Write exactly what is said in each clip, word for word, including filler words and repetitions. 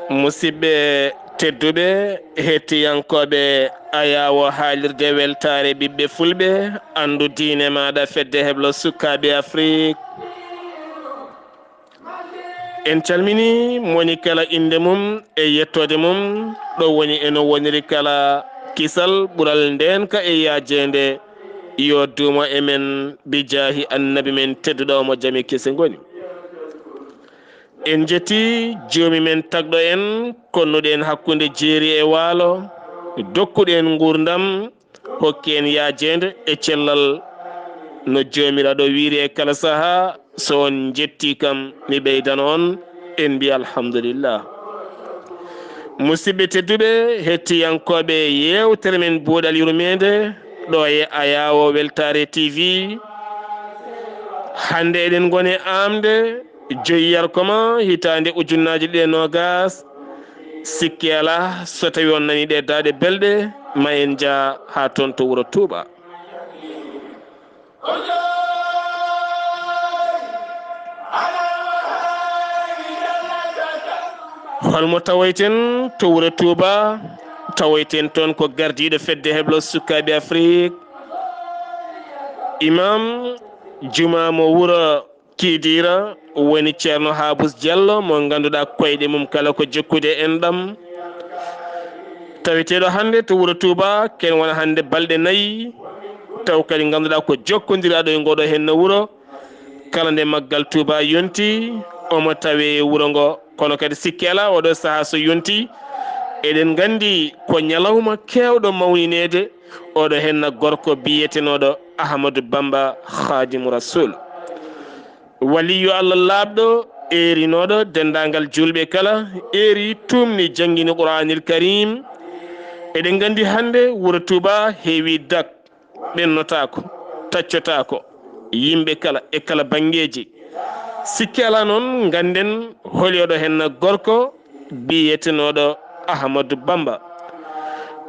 Musidɓe tedduɓe, hettiyankooɓe Ayaawo haalirde weltaare ɓiɓɓe Fulɓe, Anndu Diine Maaɗa, Fedde Heblo Sukaaɓe Afrik. En calmini moni kala innde mum e yettoode mum, ɗo woni e no woniri kala kisal ɓural ndeenka e yaajeende. Yo duumo e men bi jaahi Annabi men tedduɗo mo jam e kise ngoni. En njetti Joomi men tagɗo en, konnuɗo en hakkunde jeeri e waalo, dokkuɗo en nguurndam, hokki en yaajeende e cellal no Joomiraaɗo wiiri e kala sahaa. So on njettii kam, mi ɓeydana on, en mbiya alhamdulillah. Musidɓe tedduɓe, hettiyankooɓe yeewtere men Buuɗal Yurmeende, ɗo e Ayaawo Weltaare T V. Hannde eɗen ngoni e aamde joyiyarkoma hitaande ujunnaaje ɗiɗi e noogas. Sikke alaa, so tawi on nani ɗe daaɗe belɗe, ma en njaa haa toon to wuro Tuuba. Holmo tawoyten to wuro Tuuba? Tawoyten toon ko gardiiɗo Fedde Heblo Sukaaɓe Afrik, Imam Juma mo wuro Kidira, woni Ceerno Haabus Jallo, mo ngannduɗaa koyɗe mum kala ko jokkude enɗam. Taweteeɗo hannde to wuro Tuuba, ken wona hannde balɗe nayi, taw kadi ngannduɗaa ko jokkondiraaɗo e ngoɗo henna wuro. Kala nde maggal Tuuba yonti, omo tawe e wuro ngo. Kono kadi sikke alaa, oɗo sahaa so yonti, eɗen nganndi ko ñalawma keewɗo mawnineede, oɗo henna gorko biyetenooɗo Ahmadu Bamba Khadimu Rasul. Waliyu Allah laaɓɗo, erinooɗo denndaangal juulɓe kala, eri, tuumni, janngini Qur'aanil Kariim. Eɗen nganndi hannde wuro Tuuba heewi dak, ɓennotaako, taccotaako, yimɓe kala e kala banngeeji. Sikke alaa noon, ngannden holi oɗo henna gorko biyetenooɗo Ahmadu Bamba.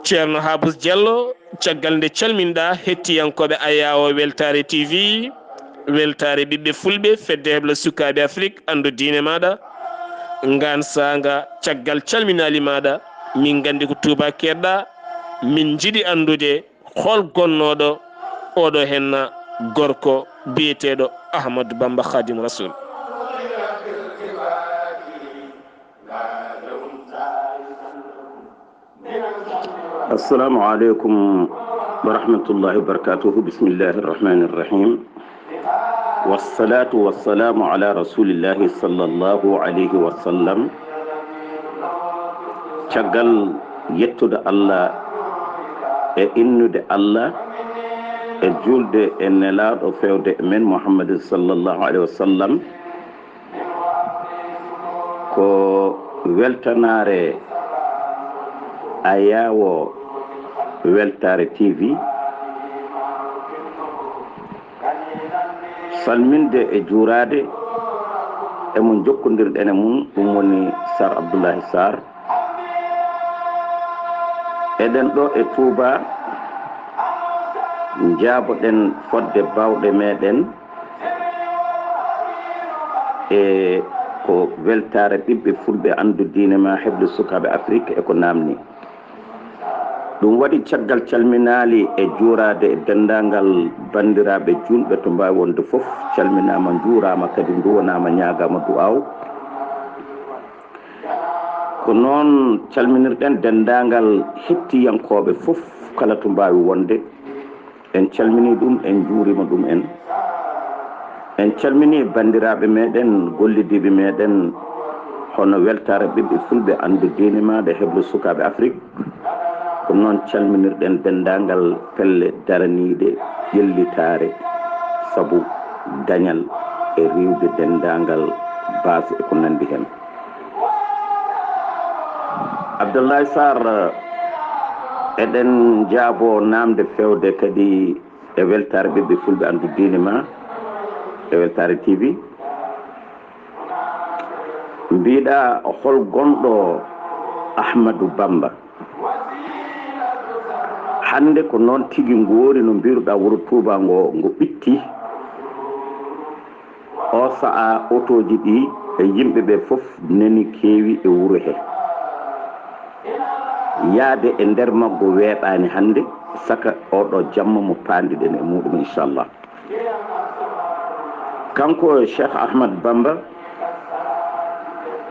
Ceerno Haabus Jallo, caggal nde calminɗaa hettiyankooɓe Ayaawo Weltaare T V, Weltaare Ɓiɓɓe Fulɓe, Fedde Heblo Sukaaɓe Afrik, Anndu Diine Maaɗa, ngaan saanga, caggal calminaali maaɗa, min nganndi ko Tuuba keedɗaa, min njiɗi anndude hol gonnooɗo oɗo henna gorko biyeteeɗo Ahmadu Bamba Khadimu Rasul. Assalamu aleykum wa rahmatullahi wa barakatuhu. Bismillahi rahmani rahim. Wassalatu wassalamu ala rasulillahi sallallahu alayhi wa sallam. Caggal yettude Allah e innude Allah e julde e nelaaɗo fewde e men Muhammadin sallallahu alayhi wa sallam, ko weltanaare Ayaawo Weltaare T V, salminde e juuraade e mo jokkondirɗen e mum, ɗum woni Sar Abdullahi Sar. Eɗen ɗo e Tuuba, njaaboɗen fodde baawɗe meɗen, e ko weltaare ɓiɓɓe fulɓe, Anndu Diine Ma, Heblo Sukaaɓe Afrik e ko naamni. Ɗum waɗi caggal calminaali e juuraade e denndaangal banndiraaɓe juulɓe to mbaawi wonde fof, calminaama, njuuraama, kadi nduwanaama, ñaagaama du'aaw. Ko noon calminirɗen denndaangal hettiyankooɓe fof kala to mbaawi wonde. En calminii ɗum, en njuuriima ɗum en. En calminii banndiraaɓe meɗen, gollidiiɓe meɗen, hono weltaare ɓiɓɓe fulɓe, Anndu Diine Maaɗa, Heblo Sukaaɓe Afrik. Ko noon calminirɗen denndaangal pelle daraniiɗe ƴellitaare sabu dañal e riiwde denndaangal baas e ko nanndi heen. Abdoulaye Sarr, eɗen njaaboo naamnde feewde kadi e weltaare ɓiɓɓe fulɓe Anndu Diine Ma e weltaare T V. Mbiɗa hol gonɗo Ahmadou Bamba? Hannde ko noon tigi ngoori no mbiruɗaa wuro Tuubaa ngo, ngo ɓitti. O sa'a otooji ɗi e yimɓe ɓe fof nani keewi e wuro he. Yaade e nder maggo weeɓaani hannde, saka oɗo jamma mo paandiɗen e muɗum, inchallah. Kanko Cheikh Ahmad Bamba,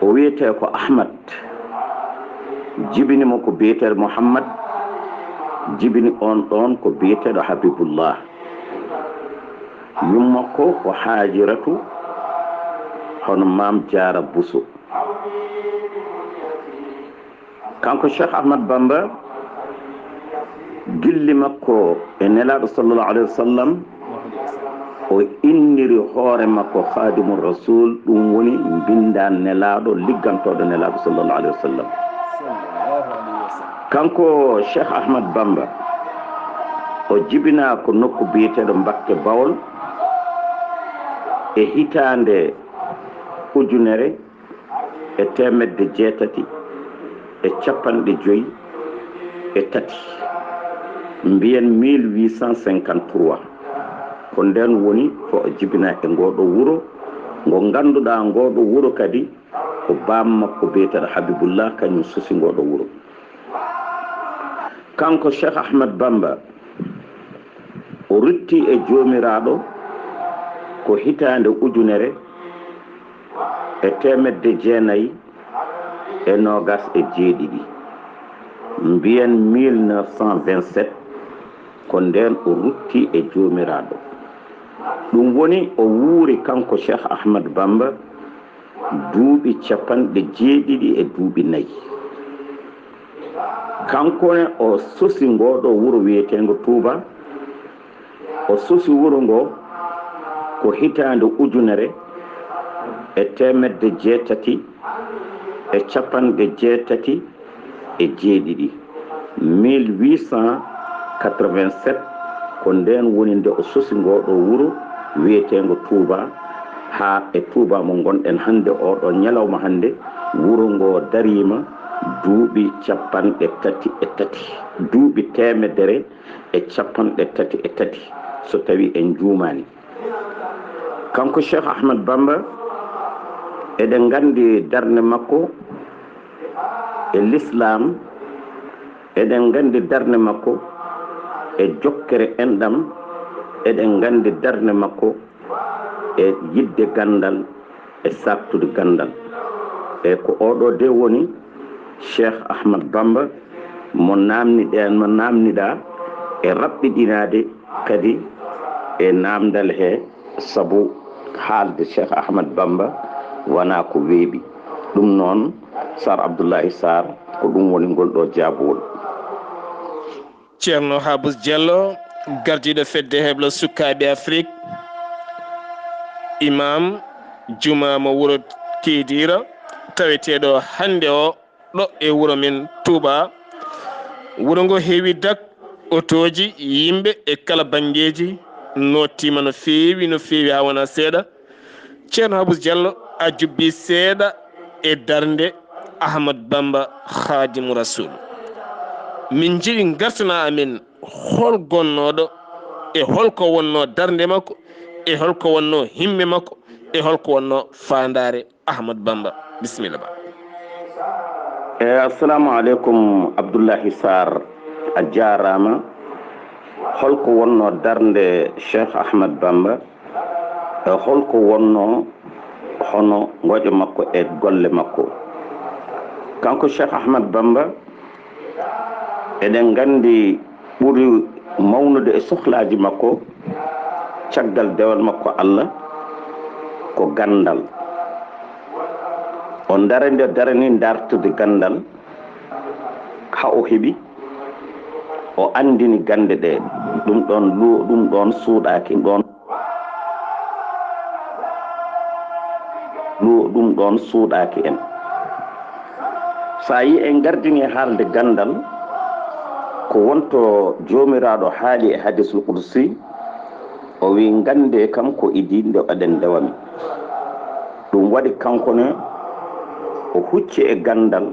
o wiyetee ko Ahmad, jibini mo ko biyeteeɗo Muhammad, jibini on ɗon ko biyeteeɗo Habibullah. Yummakko ko Haajiratu, hono Maam Jaara Buso. Kanko Cheikh Ahmad Bamba, gilli makko e Nelaaɗo sallallahu alayhi wa sallam, o inniri hoore makko Khadimu Rasul, ɗum woni mbinndaan Nelaaɗo, liggantooɗo Nelaaɗo sallallahu alayhi wa sallam. Kanko Cheikh Ahmad Bamba, o jibinaa ko nokku biyeteeɗo Mbakke Bawol e hitaande ujunere e teemedde jeetati e capanɗe joy e tati, mbiyen mille huit cent cinquante-trois. Ko ndeen woni ko o jibinaa e ngooɗo wuro, ngo ngannduɗaa ngooɗo wuro kadi ko baam makko biyeteeɗo Habibullah, kañum sosi ngooɗo wuro. Kanko Cheikh Ahmad Bamba, o rutti e Joomiraaɗo ko hitaande ujunere e teemedde jeenayi e noogas e jeeɗiɗi, mbiyen mille neuf cent vingt-sept, ko ndeen o rutti e Joomiraaɗo. Ɗum woni o wuuri kanko Cheikh Ahmad Bamba duuɓi capanɗe jeeɗiɗi e duuɓi nayi. Kanko ne o sosi ngooɗo wuro wiyeteengo Tuuba. O sosi wuro ngo ko hitaande ujunere e teemedde jeetati e capanɗe jeetati e jeeɗiɗi, mille huit cent quatre-vingt-sept. Ko ndeen woni nde o sosi ngooɗo wuro wiyeteengo Tuuba. Haa e Tuuba mo ngonɗen hannde, oɗo ñalawma hannde, wuro ngo dariima duuɓi capanɗe tati e tati, duuɓi teemedere e capanɗe tati e tati, so tawii en njuumaani. Kanko Cheikh Ahmad Bamba, eɗen nganndi darnde makko e Lislaam, eɗen nganndi darnde makko e jokkere enɗam, eɗen nganndi darnde makko e yiɗde ganndal e saaktude ganndal. E ko oɗo de woni Cheikh Ahmad Bamba mo naamniɗen, mo naamniɗaa e raɓɓiɗinaade kadi e naamndal he, sabu haalde Cheikh Ahmad Bamba wonaa ko weeɓi. Ɗum noon, Sar Abdullahi Sar, ko ɗum woni ngol ɗo jaabowol. Ceerno Habus Diallo, gardiiɗo fedde heblo sukaaɓe Afrik, imam juma mo wuro Kidira, taweteeɗo hannde o ɗo e wuro men Touba. Wuro ngo heewi dak, otooji, yimɓe e kala banngeeji, noottiima no feewi, no feewi haa wonaa seeɗa. Ceerno Habus Diallo, a jubbii seeɗa e darnde Ahmad Bamba Khadimu Rasul. Min njiɗi ngartana amen hol gonnooɗo e hol ko wonnoo darnde makko e hol ko wonnoo himme makko e hol ko wonnoo faandaare Ahmad Bamba. Bisimilla ba. E, assalamu aleykum, Abdullahi Sarr, a jaaraama. Hol ko wonnoo darnde Cheikh Ahmad Bamba? E hol ko wonnoo hono ngoƴa makko e golle makko? Kanko Cheikh Ahmad Bamba, eɗen nganndi ɓuri mawnude e sohlaaji makko caggal dewal makko Allah ko ganndal. O darani, o darani dartude ganndal haa o heɓi, o anndini gannde ɗe. Ɗum ɗoon lu-, ɗum ɗoon suuɗaaki, ɗum ɗoon lu-, ɗum ɗoon suuɗaaki en. So a yii en ngardini haalde ganndal, ko wonto Joomiraaɗo haali e hadiisul qudsi, o wiyi, "Nganndee kam ko idii nde oɗen ndewami." Ɗum waɗi kanko ne o hucci e ganndal,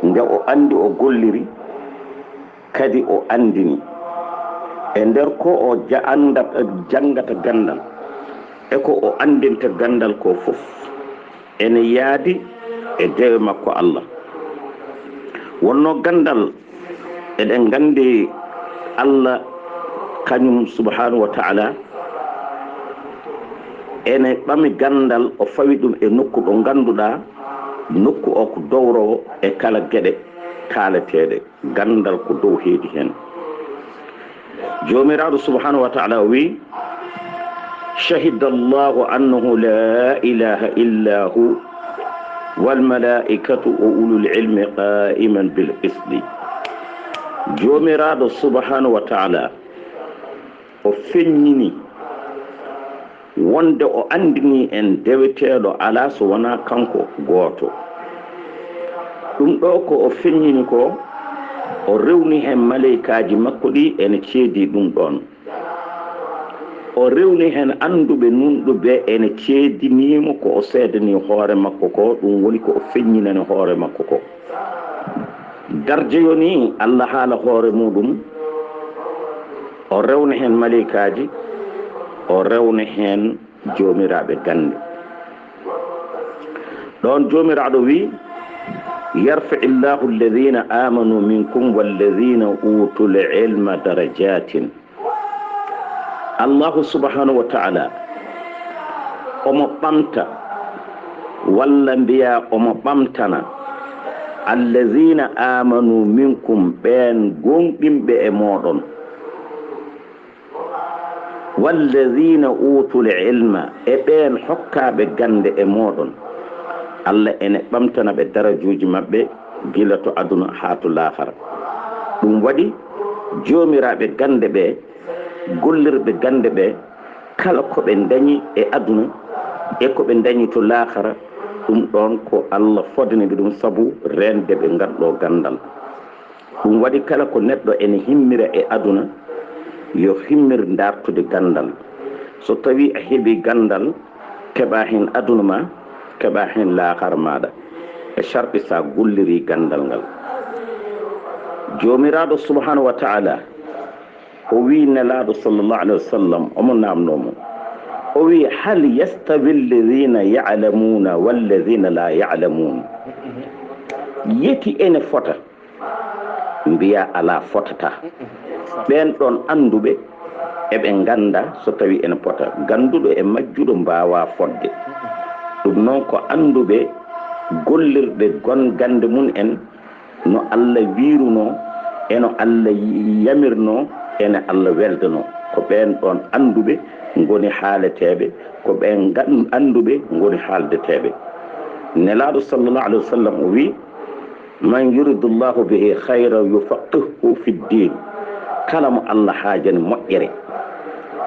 nde o anndi o golliri, Kadi o anndini e nder ko o ja-, anndat-, janngata ganndal e ko o anndinta ganndal ko fof ene yaadi e dewe makko Allah. Wonno ganndal, eɗen nganndi Allah kañum subhanahu wa ta'ala ene ɓami ganndal, o fawi ɗum e nokku ɗo ngannduɗaa nokku o ko dowrowo e kala geɗe kaaleteeɗe. Ganndal ko dow heedi heen. Joomiraaɗo subhanahu wa ta'ala o wi: "Shahida Allahu annahu la ilaha illa hu wal malaikatu wa ulul ilmi qa'iman bil qisti." Joomiraaɗo subhanahu wa ta'ala o feññini wonde o anndini en deweteeɗo alaa so wonaa kanko gooto. Ɗum ɗo ko o feññini ko, o rewni heen maleykaaji makko ɗi ene ceedi ɗum ɗoon. O rewni heen annduɓe nunɗuɓe ene ceedinii mo ko o seedanii hoore makko ko, ɗum woni ko o feññinani hoore makko ko. Darje yoni Allah haala hoore muɗum, o rewna heen maleykaaji, o rewna heen joomiraaɓe gannde. Ɗoon Joomiraaɗo wi: "Yarfa'i Allahu alladhina amanu minkum walladhina utul ilma darajatin." Allahu subhanahu wa ta'ala omo ɓamta, walla mbiya omo ɓamtana, "alladhina amanu minkum", ɓeen gooŋɗinɓe e mooɗon, "walladhina utul ilma", e ɓeen hokkaaɓe gannde e mooɗon. Allah ene ɓamtana ɓe darajuuji maɓɓe gila to aduna haa to laakara. Ɗum waɗi joomiraaɓe gannde ɓe, gollirɓe gannde ɓe, kala ko ɓe ndañi e aduna e ko ɓe ndañi to laakara, ɗum ɗoon ko Allah fodani ɓe ɗum sabu reende ɓe ngal ɗo ganndal. Ɗum waɗi kala ko neɗɗo ene himmira e aduna, yo himmir ndaartude ganndal. So tawii a heɓii ganndal, keɓaa heen aduna ma, keɓaa heen laakara maaɗa, e sarɗi so a gollirii ganndal ngal. Joomiraaɗo subhanahu wa ta'ala o wi Nelaaɗo sallallahu alayhi wa sallam, omo naamnoo mo, o wi: "Hal yastawi alladhina ya'lamuna walladhina la ya'lamun?" Yeti ene fota? Mbiya alaa, fotata. Ɓeen ɗoon annduɓe eɓe ngannda so tawi ene pota. Gannduɗo e majjuɗo mbaawaa fotde. Ɗum noon ko annduɓe gollirɓe gon gannde mum en, no Allah wiirunoo, e no Allah yamirnoo, e no Allah weldanoo. Ko ɓeen ɗoon annduɓe ngoni haaleteeɓe, ko ɓeen ngan-, annduɓe ngoni haaldeteeɓe. Nelaaɗo sallallahu alayhi wa sallam o wi: "Man yuridullahu bihi khayran yufaqqihhu fid din." Kala mo Allah haajani moƴƴere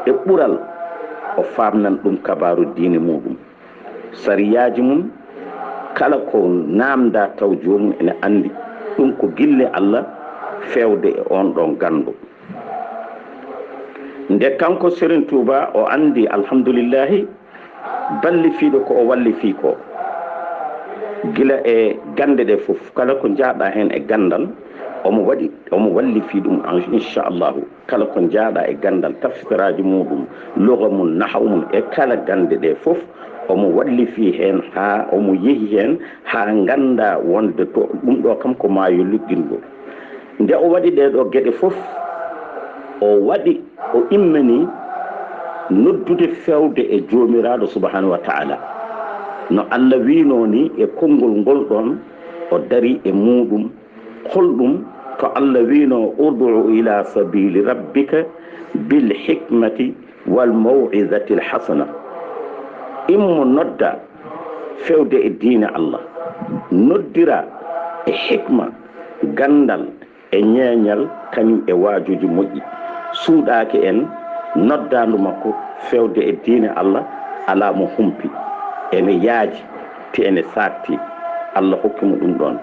e ɓural, o faamnan ɗum kabaaru diine muɗum. Sariyaaji mum, kala ko naamndaa taw joomum ene anndi ɗum ko gilli Allah feewde e oon ɗoon ganndo. Nde kanko Serigne Touba o anndi, alhamdulillahi, ballifiiɗo ko o wallifii ko, gila e gannde ɗe fof, kala ko njaaɗaa heen e ganndal, omo waɗi, omo wallifii ɗum, inchallahu. Kala ko njaaɗaa e ganndal, tafsiraaji muɗum, luga mum, nahaw mum, e kala gannde ɗe fof, omo wallifii heen haa omo yehi heen haa nganndaa wonde to ɗum ɗo kam ko maayo luggingo. Nde o waɗi ɗee ɗo geɗe fof, o waɗi, o immanii noddude feewde e Joomiraaɗo subhanahu wa ta'ala. No Allah wiinoo ni e konngol ngol ɗoon, o darii e muɗum. Holɗum? To Allah wiinoo: "Ud'u ila sabili rabbika bil hikmati wal maw'izatil hasana." Immo nodda feewde e diine Allah, noddira e hikma, ganndal, e ñeeñal, kañum e waajuuji moƴƴi. Suuɗaaki en noddaandu makko feewde e diine Allah, alaa mo humpi. Ene yaaji, te ene saakti. Allah hokki mo ɗum ɗoon.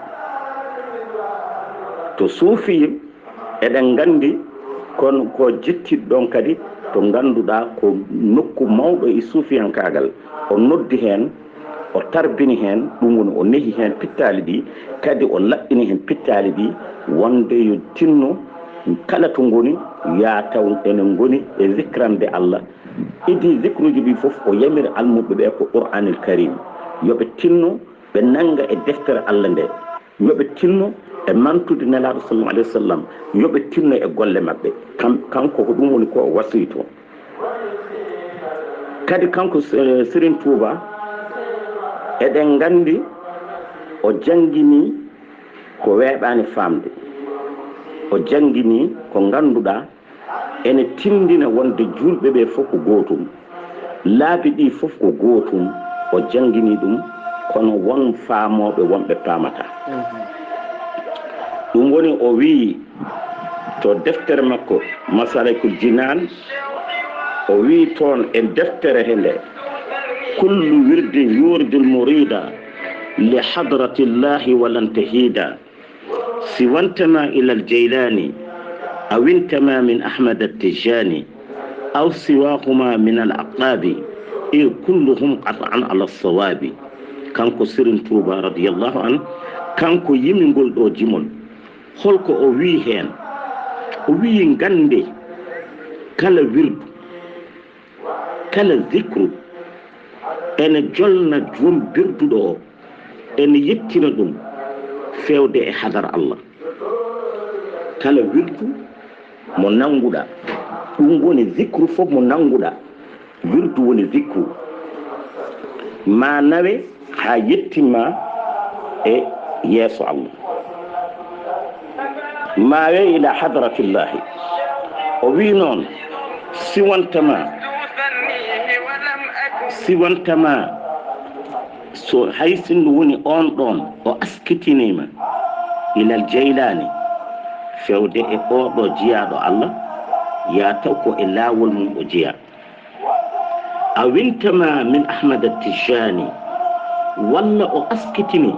To suufi, eɗen nganndi, kono ko jettiɗo ɗoon kadi, to ngannduɗaa ko nokku mawɗo e suufiyankaagal, o noddi heen, o tarbini heen, ɗum woni o nehi heen pittaali ɗi, kadi o laɓɓini heen pittaali ɗi, wonde yo tinno Kala to ngoni, yaa taw ene ngoni e zikrande Allah. Idii zikruuji ɗi fof, o yamiri almuɓɓe ɓe ko Qur'aanil Karim, yo ɓe tinno ɓe nannga e deftere Allah nde, yo ɓe tinno e mantude Nelaaɗo sallallahu alayhi wa sallam, yo ɓe tinno e golle maɓɓe. Kam-, kanko ko ɗum woni ko o wasiyto. Kadi kanko, eh, Serigne Touba, eɗen nganndi o janngini ko weeɓaani faamde. O janngini ko ngannduɗaa ene tinndina wonde juulɓe ɓe fof ko gootum. Laabi ɗi fof ko gootum. O janngini ɗum, kono won faamooɓe wonɓe paamataa. Mhm. Ɗum woni o wiyi to deftere makko Masalikul Jinaan, o wiyi toon e deftere he nde, "Kullu wirdin yuridul murida li hadratillahi walan tahida, siwa ntama ilal Jaylaani, aw intama min Ahmad Tijani, aw siwahuma min al aqabi, ir kulluhum qat'an ala sawabi." Kanko Serigne Touba radiyallahu anhu, kanko yimi ngol ɗo jimol. Holko o wiyi heen? O wiyi, ngannde kala wirdu, kala zikru ene jolna joom birduɗo o, ene yettina ɗum feewde e hadar Allah. Kala wirdu mo nannguɗaa, ɗum woni zikru fof mo nannguɗaa, wirdu woni zikru, ma nawe haa yettima e yeeso Allah. Mawe ila hadratillahi. O wi noon, siwantama, siwantama, so hay sinno woni on ɗon o askitiniima ilal Jaylaani, fewde e oɗo jiyaaɗo Allah, yaa taw ko e laawol mum o jiyaa. A wintama min Ahmad Tijani, walla o askitini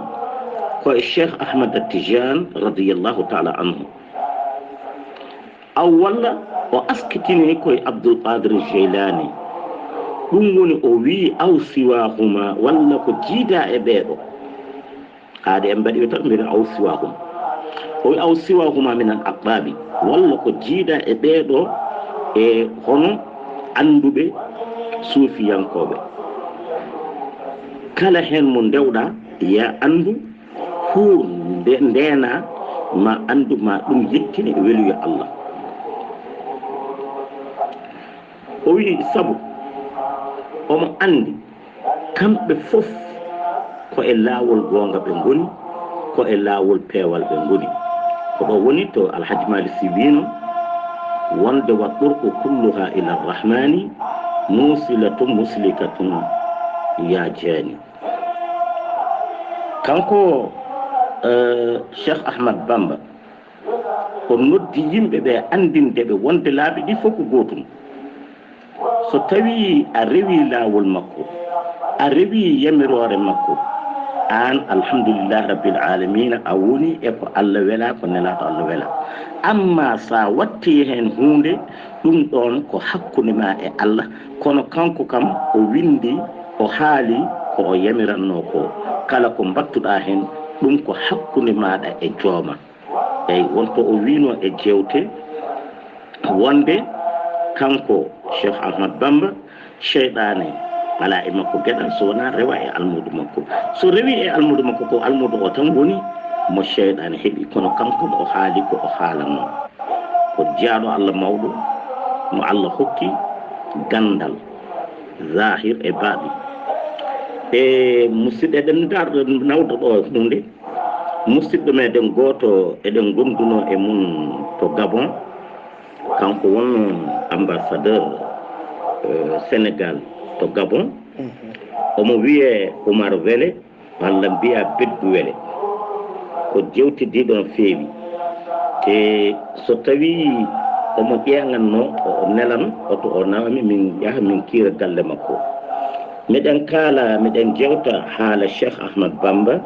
ko e Cheikh Ahmad Tijani radiyallahu taala anhu. Aw walla o askitini ko e Abdul Qadir Jeylaani. Ɗum woni o wiyi, aw siwahuma, walla ko jiida e ɓeeɗo. Haade en mbaɗi tan mbiɗa aw siwahuma. O wi aw siwahuma minal aqrabi, walla ko jiida e ɓeeɗo e hono annduɓe suufiyankooɓe. Kala heen mo ndewɗa, ya anndu huu nde-, ndeena ma anndu ma ɗum yettini e weluyo Allah. O wi'i, sabu omo anndi kamɓe fof ko e laawol goonga ɓe ngoni, ko e laawol peewal ɓe ngoni. Ko ɗo woni to Alhaji Malick Sy wiino wonde, wa turqu kulluha ila rahmani musilatun muslikatun ya jani. Kanko, eh, Cheikh Ahmad Bamba, o noddi yimɓe ɓe anndinde ɓe wonde laabi ɗi fof ko gootum. So tawii a rewii laawol makko, a rewii yamiroore makko, aan, alhamdulillahi rabbil aalamiina, a woni e ko Allah welaa, ko nelaaɗo Allah welaa. Amma so a wattii heen huunde, ɗum ɗoon ko hakkunde ma e Allah, kono kanko kam o winndi, o haali ko o yamirannoo ko. Kala ko mbaɗtuɗaa heen, ɗum ko hakkunde maaɗa e jooma. Eyi, won to o wiino e jeewte wonde kanko Cheikh Ahmad Bamba, seyɗaane alaa e makko geɗal so wonaa rewa e almuudo makko. So rewii e almuudo makko, ko almuudo o tan woni mo seyɗaane heɓi, kono kanko o haali ko o haalanno. Ko jiyaaɗo Allah mawɗo, mo Allah hokki ganndal, zahir e baaɗi. E musidɓe, eɗen dar-, nawda ɗo huunde. Musidɗo meɗen gooto, eɗen ngondunoo e mum to Gabon. Kanko wonno ambassadeur, eh, Sénégal to Gabon. Mhm. Omo wiyee Oumar Wele, walla mbiyaa Beddu Wele. Ko jewtediiɗo no feewi. Te so tawii omo ƴeeŋannoo, o, o nelan, oto o nawami, min yaha min kiira galle makko. Miɗen kaala, miɗen jewta haala Cheikh Ahmad Bamba,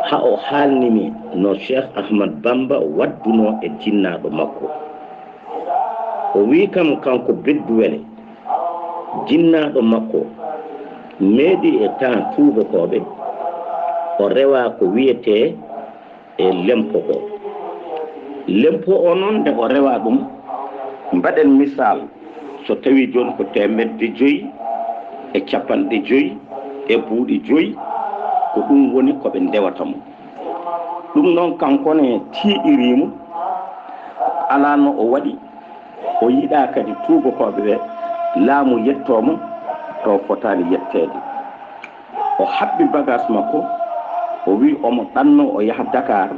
haa o haalni mi no Cheikh Ahmad Bamba waddunoo e jinnaaɗo makko. O wii kam, kanko Beddu Wele, jinnaaɗo makko meeɗi e temps tuubakooɓe, o rewaa ko wiyetee e lempo ko. Lempo o noon, nde o rewa ɗum, mbaɗen misal, so tawii jooni ko teemedde joyi e capanɗe joyi e buuɗi joyi, ko ɗum woni ko ɓe ndewata mo. Ɗum noon, kanko ne tiiɗirii mo, alaa no o waɗi, o yiɗaa kadi tuubakooɓe ɓe laamu yettoo mo to fotaani yetteede. O haɓɓi bagaas makko, o wi'i omo ɗanno o yaha Dakar,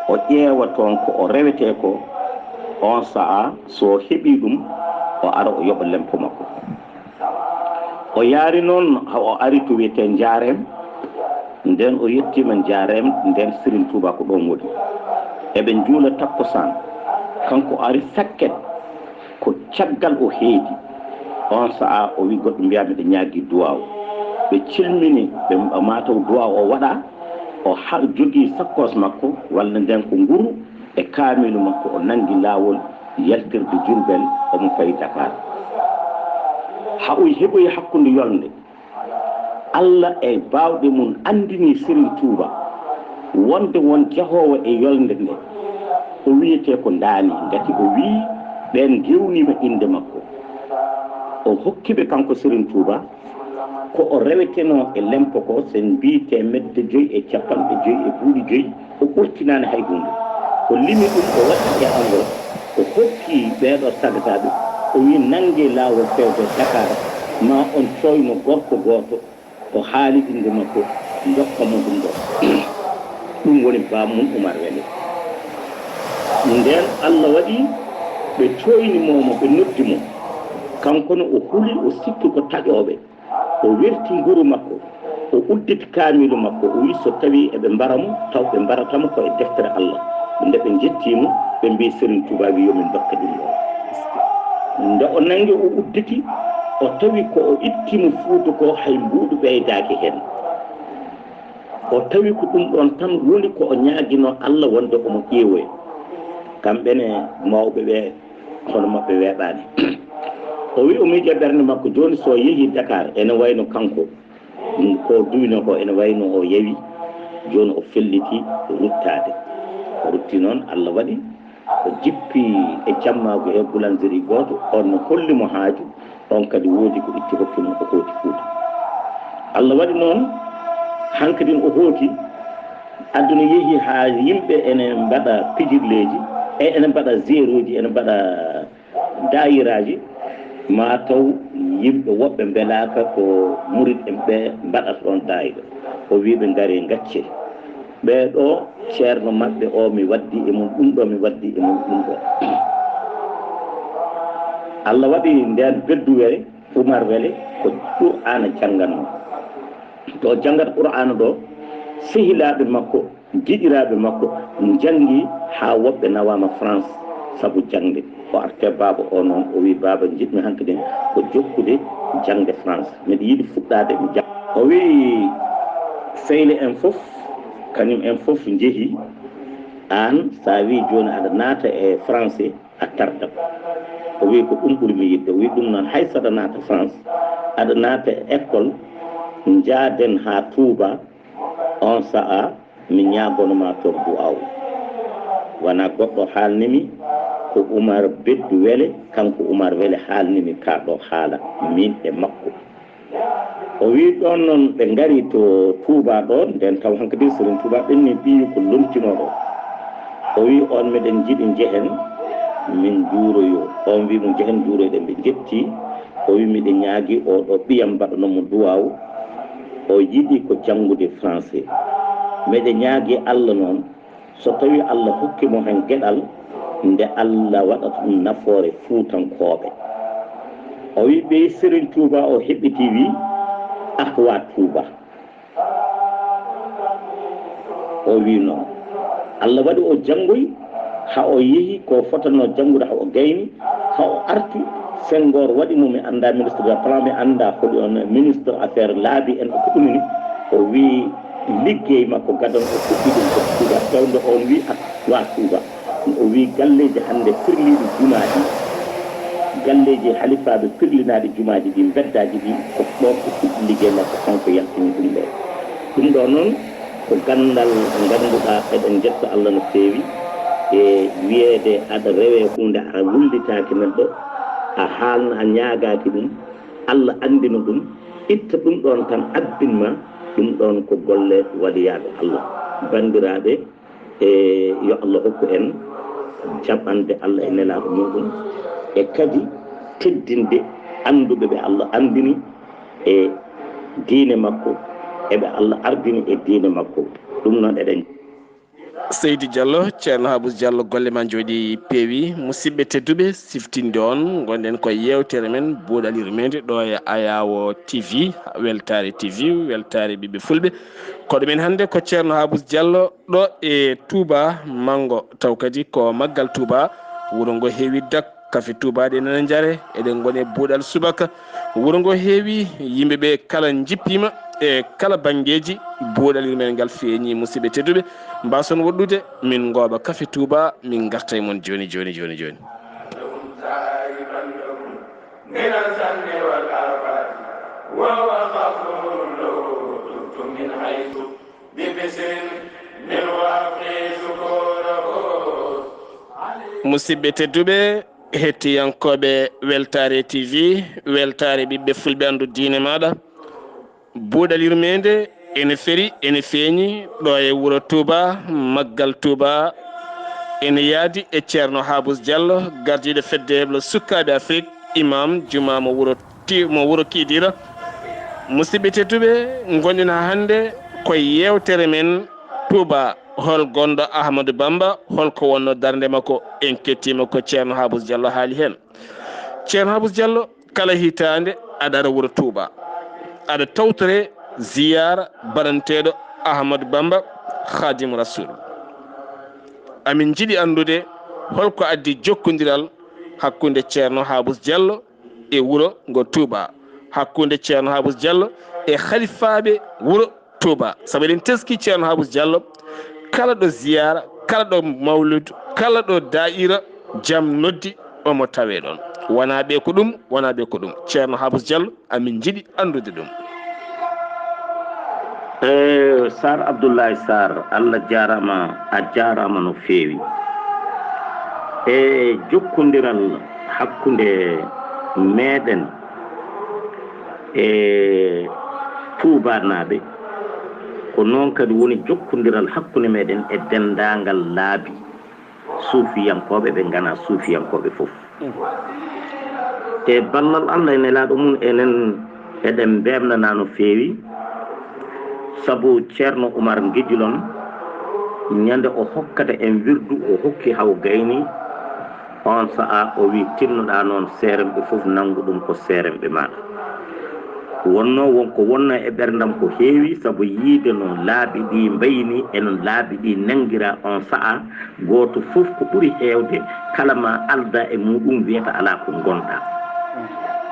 o ƴeewa toon ko o rewetee ko, oon sa'a so o heɓii ɗum, o ara o yoɓa lempo makko. O yaari noon, o ari to wiyetee Njaareem, ndeen o yettiima Njaareem, ndeen Sëriñ Tuubaa ko ɗoon woni. Eɓe njuula takkusaan, kanko ari sakket, ko caggal o heedi. Oon sa'a o wi'i goɗɗo mbiyaa miɗo ñaagii duwaaw. Ɓe cilmini, ɓe mataw duwaaw o waɗa, o har jogii sakkoos makko, walla ndeen ko nguru e kaamiilu makko, o nanngi laawol yaltirde Jurbel, omo fayi Dakar. Haa o heɓoyi hakkunde yolnde. Alla e baawɗe mum anndinii Sëriñ Tuuba wonde won jahoowo e yolnde nde, o wiyetee ko Ndaani, ngati o wiyi ɓeen ngewniima innde makko. O hokki ɓe kanko Sëriñ Tuuba ko o rewetenoo e lempo ko, sen mbii teemedde joyi e capanɗe joyi e buuɗi joyi, o ɓurtinaani hay huunde. O limi ɗum, o waɗi e Angola. O hokki ɓeeɗo sagataaɓe, o wiyi nanngee laawol fewde Dakar, ma on cooyno gorko gooto, o haali innde makko, ndokka mo ɗum ɗo. Ɗum woni bammum Umar Wele. Ndeen Alla waɗi ɓe cooyni mo, mo ɓe noddi mo. Kanko no o huli, o sikki ko taƴooɓe. O werti nguru makko, o udditi kaamiilu makko, o wiyi so tawii eɓe mbara mo, taw ɓe mbarata mo ko e deftere Alla. Nde ɓe njettii mo, ɓe mbii Serigne Touba wi yo min ndokke ɗum ɗo. Nde o nanngi o udditi, o tawi ko o itti mo Fuuta ko hay mbuuɗu ɓeydaaki heen. O tawi ko ɗum ɗoon tan woni ko o ñaaginoo Alla wonde omo ƴeewoya. Kamɓe ne mawɓe ɓe, hono maɓɓe weeɓaani. O wi o miijo ɓernde makko, jooni so o yehii Dakar, ene wayno kanko, ko duwino ko, ene wayno o yawi, jooni o felliti ruttaade. O rutti noon, Alla waɗi o jippi e jammaagu he boulangerie gooto, oon no holli mo haaju, oon kadi woodi ko itti hokki mo, o hooti Fuuta. Alla waɗi noon, hankadin o hooti, aduna yehi haa yimɓe ene mbaɗa pijirleeji, e ene mbaɗa zeeruuji, ene mbaɗa daayiraaji, ma taw yimɓe woɓɓe mbelaaka ko murit en ɓe mbaɗata ɗoon daayira. O wii ɓe, "Ngaree, ngaccee. Ɓee ɗoo, ceerno maɓɓe o, mi waddi e mum ɗum ɗoo, mi waddi e mum ɗum ɗoo." Alla waɗi ndeen Beddu Wele, Umar Wele, ko Qur'aana janngatnoo. To janngata Qur'aana ɗo, sehilaaɓe makko, giɗiraaɓe makko, njanngi haa woɓɓe nawaama France sabu jaŋde. O arti e baaba o noon, o wii, "Baaba, njiɗmi hankadin ko jokkude jaŋde France. Miɗo yiɗi fuɗɗaade mi jannga." O wii, "Sehil en fof, kañum en fof njehii. Aan, so a wii jooni aɗa naata e français, a tardat." O wii, "Ko ɗum ɓuri mi yiɗde." O wii, "Ɗum noon, hay so aɗa naata France, aɗa naata e école, njaaden haa Touba, oon sa'a mi ñaagono ma toon du'aaw." Wonaa goɗɗo haalni mi, ko Umar Beddu Wele, kanko Umar Wele haalni mi kaa ɗoo haala, miin e makko. O wii, "Ɗoon noon ɓe ngari to Touba ɗoon, ndeen taw hankadi Serigne Touba ɓenni ɓiyi ko lontinooɗo." O wii, "Oon miɗen njiɗi njehen, min njuuroyo." Oon wii mo, "Njehen njuuroyɗen." Ɓe njettii. O wii, "Miɗen ñaagi oo ɗoo ɓiyam mbaɗanoo mo duwaaw. O yiɗi ko janngude français. Miɗen ñaagi Alla noon, so tawii Alla hokki mo heen geɗal, nde Alla waɗata ɗum nafoore Fuutankooɓe." O wii, ɓe Serigne Touba o heɓɓitii wii, "Ahwa Touba." O wii noon. Alla waɗi o janngoyi, haa o yehi ko fotannoo janngude, haa o gayni, haa o arti, Senghor waɗi mo, mi anndaa ministre de plan, mi anndaa holi on ministre affaire laabi en, ko ɗum ni. O wii liggey makko gadon o fuɗɗi ɗum ko Touba, fewndo on wii, "Ah, wa Touba." O wii galleeji hannde pirliiɗi jumaaji, galleeji halifaaɓe pirlinaaɗi jumaaji ɗi, mbeddaaji ɗi, ko ɗoon o fuɗɗi liggey makko, kanko yaltini ɗum ɗo. Ɗum ɗo noon ko ganndal ngannduɗaa eɗen njetta Alla no feewi. E wiyeede aɗa rewee huunde, a wullitaaki neɗɗo, a haalna, a ñaagaaki ɗum, Allah anndina ɗum, itta ɗum ɗoon tan, abbin ma ɗum ɗoon ko golle waliyaaɓe Allah. Banndiraaɓe, e yo Allah hokku en jaɓande Allah e nelaaɗo muɗum, e kadi teddinde annduɓe ɓe Allah anndini e diine makko, e ɓe Allah ardini e diine makko. Ɗum noon eɗen. Seydi Diallo, Ceerno Habus Diallo, golle ma njooɗi peewi. Musidɓe tedduɓe, siftinde on, ngonɗen ko yeewtere men Buuɗal Yurmeende ɗo e Ayaawo T V, Weltaare T V, Weltaare Ɓiɓɓe Fulɓe. Koɗo men hannde ko Ceerno Habus Diallo ɗo e Touba Mango, taw kadi ko Maggal Touba, wuro ngo heewi dak. Kafe Touba ɗe nana njare, eɗen ngoni e buuɗal subaka. Wuro ngo heewi yimɓe ɓe kala njippiima e kala banngeeji. Buuɗal yurmeengal feeñi, musidɓe tedduɓe. Mbaason woɗɗude, min ngooɓa kafe Touba, min ngarta e mon jooni, jooni, jooni, jooni. Musidɓe tedduɓe, hettiyankooɓe Weltaare T V, Weltaare Ɓiɓɓe Fulɓe, anndu diine maaɗa. Buuɗal yurmeende ene feri, ene feeñi ɗo e wuro Touba, Maggal Touba, ene yaadi e Ceerno Habus Diallo, gardiiɗo fedde heblo sukaaɓe Afrik, imam juma mo wuro ti-, mo wuro Kidira. Musidɓe tedduɓe, ngonɗen haa hannde ko yeewtere men Touba, hol gonɗo Ahmadou Bamba, hol ko wonno darnde makko? En kettiima ko Ceerno Habus Diallo haali heen. Ceerno Habus Diallo, kala hitaande aɗa ara wuro Touba, aɗa tawtore ziyaara baɗanteeɗo Ahmadou Bamba, Khadim Rasoul. Amin njiɗi anndude hol ko addi jokkondiral hakkunde Ceerno Habus Diallo e wuro ngo Touba, hakkunde Ceerno Habus Diallo e halifaaɓe wuro Touba. Sabu eɗen teskii Ceerno Habus Diallo, kala ɗo ziyaara, kala ɗo mawlud, kala ɗo daa'ira, jam noddi, omo tawee ɗoon. Wonaa ɓe ko ɗum, wonaa ɓe ko ɗum. Ceerno Habus Diallo, amin njiɗi anndude ɗum. E, Sar Abdoulaye Sar, Allah jaaraama, a jaaraama no feewi. E jokkondiral hakkunde meeɗen e Tuubanaaɓe, ko noon kadi woni jokkondiral hakkunde meeɗen e denndaangal laabi suufiyankooɓe, ɓe nganaa suufiyankooɓe fof. E ballal Allah e nelaaɗo mum, enen eɗen mbemnanaa no feewi, sabu Ceerno Umar Ngejilon, ñande o hokkata en wirdu, o hokki haw gayni, oon sa'a o wi, tinnoɗaa noon seeremɓe fof nanngu ɗum ko seeremɓe maaɗa. Wonnoo won ko wonnoo e ɓerndam ko heewi, sabu yiide no laabi ɗi mbayni e no laabi ɗi nanngiraa oon sa'a, gooto fof ko ɓuri heewde kala ma alda e muuɗum wiyata alaa ko ngonɗaa.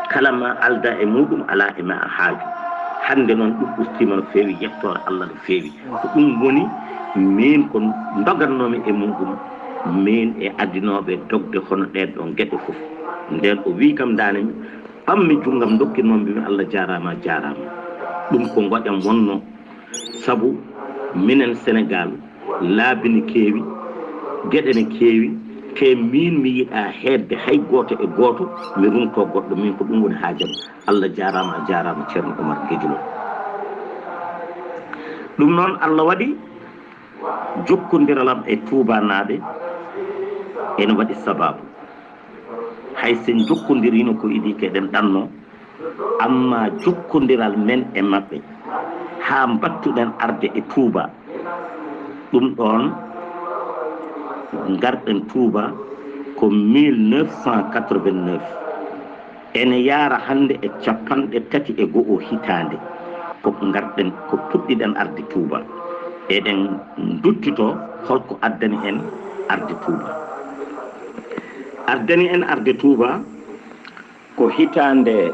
Kala ma alda e muuɗum alaa e ma a haaju. Hannde noon ɗum ustiima no feewi, yettoore Allah no feewi. Ko ɗum woni miin ko ndogannoomi e muuɗum, miin e adinooɓe dogde hono ɗeen ɗoon geɗe fof. Ndeen o wii kam ndaane mi, pammi junngam ndokki noon mbimi Allah jaaraama, jaaraama. Ɗum ko ngoƴam wonnoo. Sabu minen Senegaal, laabi ne keewi, geɗe ne keewi, te miin mi yiɗaa heedde hay gooto e gooto, mi ruŋtoo goɗɗo, miin ko ɗum woni haajam. Allah jaaraama, a jaaraama Ceerno Umar Gejulo. Ɗum noon Allah waɗi jokkondiral am e Tuubanaaɓe ene waɗi sabaabu. Hay so en jokkondiriino ko idii keɗen ɗanno, amma jokkondiral men e maɓɓe haa mbattuɗen arde e Tuuba, ɗum ɗoon ngarɗen Tuuba ko mille neuf cent quatre-vingt-neuf. Ene yaara hannde e capanɗe tati e go'o hitaande ko ngarɗen, ko puɗɗiɗen arde Tuuba. Eɗen nduttitoo holko addani en arde Tuuba. Ardani en arde Tuuba ko hitaande,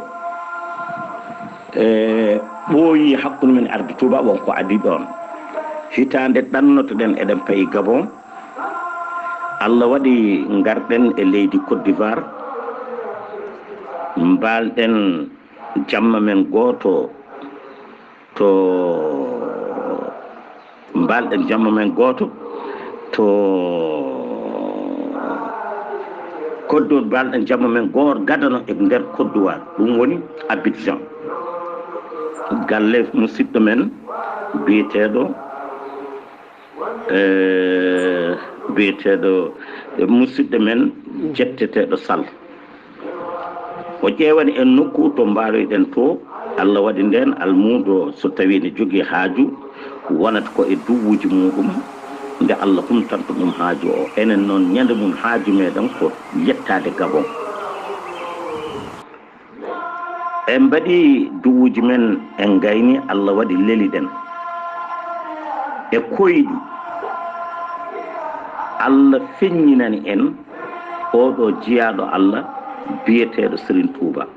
e, ɓooyi hakkunde men arde Tuuba, won ko adii ɗoon. Hitaande ɗannotoɗen eɗen payi Gabon. Allah waɗi ngarɗen e leydi Côte d'Ivoire, mbaalɗen jamma men gooto to, mbaalɗen jamma men gooto to Kodduwar balɗe jamma men goor gadano e nder Kodduwar, ɗum woni Abidjan. Galle musidɗo men biyeteeɗo, eh, biyeteeɗo, eh, musidɗo men jetteteeɗo Sall. O ƴeewani en nokku to mbaaloyɗen to, Allah waɗi ndeen almuudo, so tawii ne jogii haaju, wonata ko e duwuuji muuɗum, nde Allah humtanta ɗum haaju o. Enen noon, ñande mum, haaju meeɗen ko yettaade Gabon. En mbaɗi duwuuji men, en ngayni, Allah waɗi leliɗen e koyɗi. Allah feññinani en oɗo jiyaaɗo Allah biyeteeɗo Serigne Touba.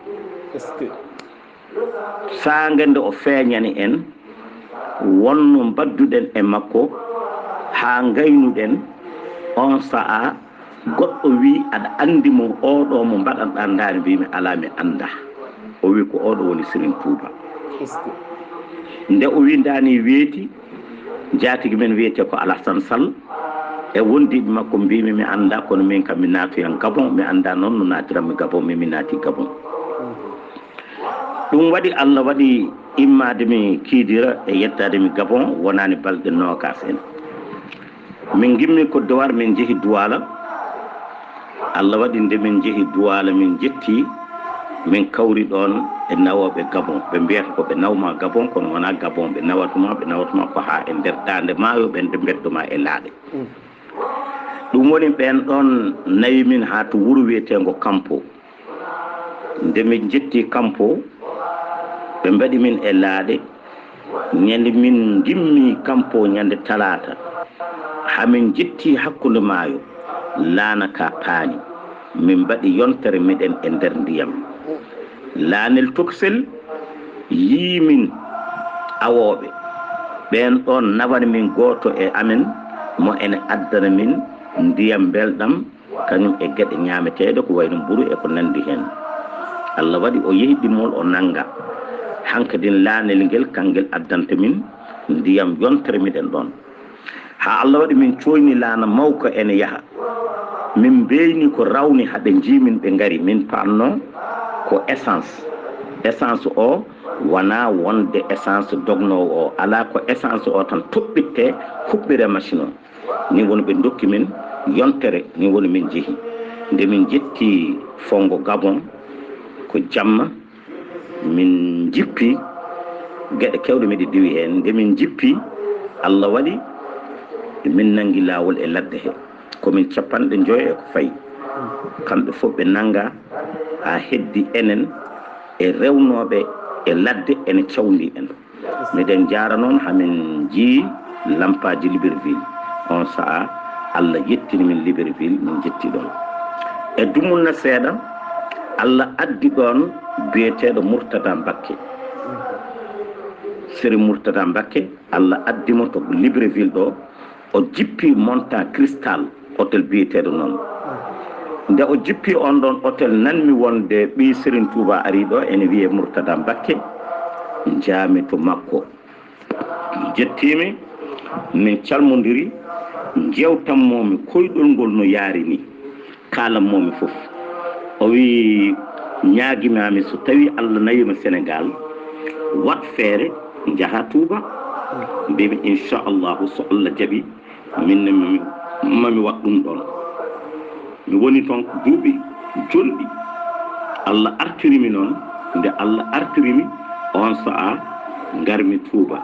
Est-ce que Saanga nde o feeñani en, wonno mbadduɗen e makko haa ngaynuɗen, oon sa'a goɗɗo wi'i, "Aɗa anndi mo oɗo mo mbaɗanɗaa ndaani?" Mbiimi, "Alaa, mi anndaa." O wi'i, "Ko oɗo woni Serigne Touba." Est-ce que Nde o wi'i ndaani weeti, jaatigi men wiyetee ko Alassane Sall e wondiiɓe makko, mbiimi, "Mi anndaa, kono min kam mi naatoyan Gabon, mi anndaa noon no naatiranmi Gabon, min mi naati Gabon." Ɗum waɗi, Allah waɗi immaade mi Kidira e yettaade mi Gabon wonaani balɗe noogaas en. Min ngimmi Côte d'Ivoire, min njehi Douala. Allah waɗi nde min njehi Douala, min njetti, min kawri ɗoon e nawooɓe Gabon. Ɓe mbiyata ko ɓe nawma Gabon, kono wonaa Gabon ɓe nawatuma, ɓe nawatuma ko haa e nder daande maayo, ɓen ɓe mbedduma e laaɗe. Mm. Ɗum woni ɓeen ɗoon nawi min haa to wuro wiyeteengo Kampo. Nde min njetti Kampo, ɓe mbaɗi min e laaɗe. Ñande min ngimmi Kampo ñande talaata, haa min njetti hakkunde maayo, laana ka paani. Min mbaɗi yontere meɗen e nder ndiyam. Laanel Tokosel yii min awooɓe. Ɓeen ɗoon nawani min gooto e amen, mo ene addana min ndiyam mbelɗam, kañum e geɗe ñaameteeɗe ko wayno mburu e ko nanndi heen. Allah waɗi o yehi ɗimmol, o nannga. Hankadin laanel ngel, kangel addanta min ndiyam yontere miɗen ɗoon. Haa Allah waɗi min cooyni laana mawka ene yaha. Min mbeyni ko rawni haa ɓe njii min, ɓe ngari. Min paatno ko essence. Essence o wonaa wonde essence dognoowo o. Alaa, ko essence o tan toɓɓitte, huɓɓire machine o. Ni woni ɓe ndokki min yontere, ni woni min njehi. Nde min njetti Fongo Gabon, ko jamma, min njippi, geɗe kewɗe miɗe diwi heen. Nde min njippi, Allah waɗi min nanngi laawol e ladde he. Ko min capanɗe njoyo e ko fayi. Kamɓe fof ɓe nannga haa heddi enen e rewnooɓe e ladde ene cawndi en. Miɗen njaara noon, haa min njii lampaaji Libreville. Oon sa'a, Allah yettini min Libreville, min njetti ɗoon. E dumunna seeɗa, Allah addi ɗoon biyeteeɗo Murtada Mbakke. Serigne Murtada Mbakke, Allah addi mo to Libreville ɗo, o jippi Monte Cristal, hôtel biyeteeɗo noon. Nde o jippi oon ɗoon hôtel, nanmi wonde ɓii Serigne Touba arii ɗo, ene wiyee Murtada Mbakke, njaami to makko. Jettiimi, min calmondiri, njeewtanmoomi koyɗol ngol no yaari nii, kaalanmoomi fof. O wiyi, "Ñaagimaami, so tawii Allah nawiima Senegaal, waɗ feere, njaha Touba." Mbiimi, "Inchallahu, so Allah jaɓii, min ne mami, mami waɗ ɗum ɗoon." Mi woni toon ko duuɓi jonɗi. Allah artiri mi noon. Nde Allah artiri mi, oon sa'a ngarmi Touba.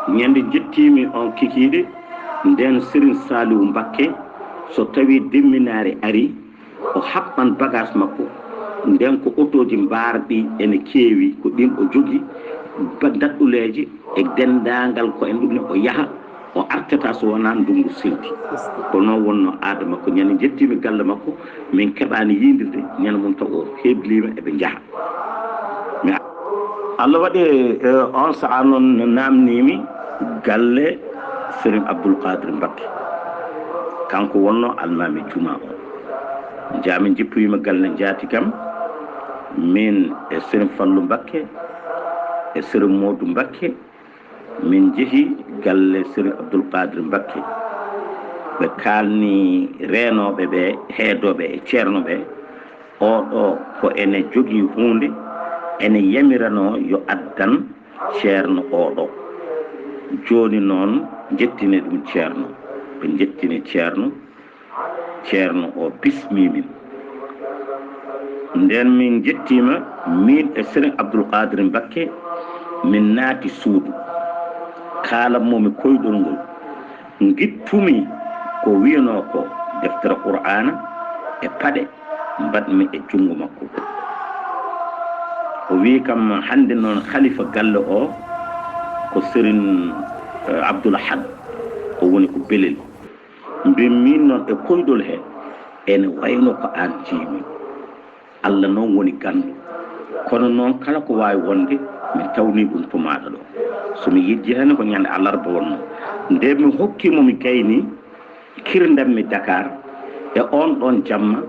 Ñande njettiimi oon kikiiɗe, ndeen Serigne Saliou Mbakke, so tawii demminaare arii, o haɓɓan bagaas makko. Ndeen ko otooji mbaarɗi ene keewi, ko ɗiin o jogii, ba-, daɗɗuleeje e denndaangal ko en ɗum ne, o yaha, o artata so wonaa ndunngu selti. Ko noon wonnoo aada makko. Ñande njettiimi galle makko, min keɓaani yiindirde, ñande mum taw o hebliima eɓe njaha. Mi a-, Allah waɗi, eh, oon sa'a noon naamniimi galle Serigne Abdoul Qadir Mbakke. Kanko wonnoo almaami juma o. Njaami njippoyima galle njaati kam, min e Serigne Fallou Mbakke, e Serigne Modou Mbakke, min njehi galle Serigne Abdoul Qadir Mbakke. Ɓe kaalni reenooɓe ɓe, heedooɓe e ceerno ɓe, oo ɗoo ko ene jogii huunde, ene yamiranoo yo addan ceerno oo ɗoo. Jooni noon, njettine ɗum ceerno. Ɓe njettini ceerno, ceerno o bismii min. Ndeen min njettiima, miin e Serigne Abdoul Qadir Mbakke, min naati suudu. Kaalanmoo mi koyɗol ngol. Ngittumi ko wiyanoo ko, deftere Qur'aana e paɗe mbaɗmi e junngo makko. O wii kam, hannde noon khalifa galle o ko Serigne, eh, Abdoul Ahad, o woni ko Belel. Mbin min noon e koyɗol he, ene wayno ko aan jiimi. Allah noon woni ganndo. Kono noon kala ko waawi wonde, min tawni ɗum to maaɗa ɗo. So mi yejji heen ko ñande alarba wonno. Nde mi hokki mo mi gayni, kirndam mi Dakar, e oon ɗoon jamma,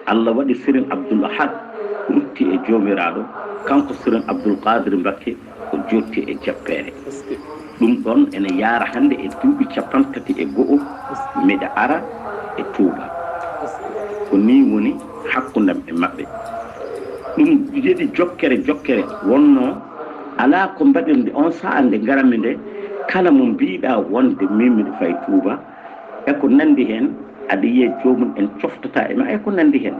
Allah waɗi Serigne Abdoul Ahad rutti e Joomiraaɗo, kanko Serigne Abdoul Qadir Mbakke, o jotti e jappeere. Ɗum ɗoon ene yaara hannde e duuɓi capanɗe tati e go'o, miɗa ara e Tuuba. Ko nii woni hakkundam e maɓɓe. Ɗum yeɗi jokkere jokkere wonnoo, alaa ko mbaɗirmi oon sahaa nde ngaranmi nde, kala mo mbiiɗaa wonde miin miɗo fay Tuuba, e ko nanndi heen, aɗa yiya joomum en coftata e ma e ko nanndi heen.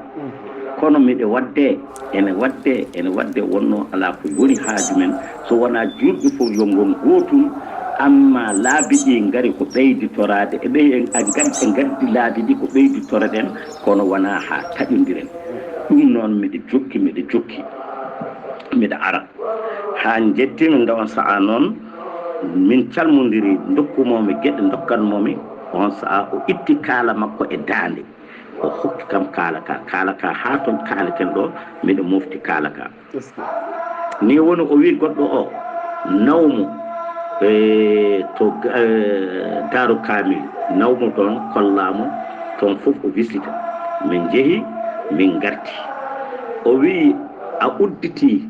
Kono miɗo waɗde, ene waɗde, ene waɗde wonnoo alaa ko woni haaju men, so wonaa juulɓe fof yo ngon gootum, amma laabi ɗi ngari ko ɓeyditoraade, e ɓey-, e ngaddi, e ngaddi laabi ɗi ko ɓeyditoroɗen, kono wonaa haa taƴondiren. Ɗum noon miɗo jokki, miɗo jokki, miɗo ara. Haa njettiimi nde on sahaa noon, min calmondiri, ndokkumoo mi geɗe, ndokkanmoo mi. On sahaa o itti kaala makko e daande, o hokki kam kaala ka. Kaala ka haa toon kaaleten ɗo, miɗo mofti kaala ka. Ni woni o wi goɗɗo o, nawmo, e, to, e, Daaru Kaamil, nawmo toon, kollaamo toon fof o wisita. Min njehi, min ngarti. O wi, a udditi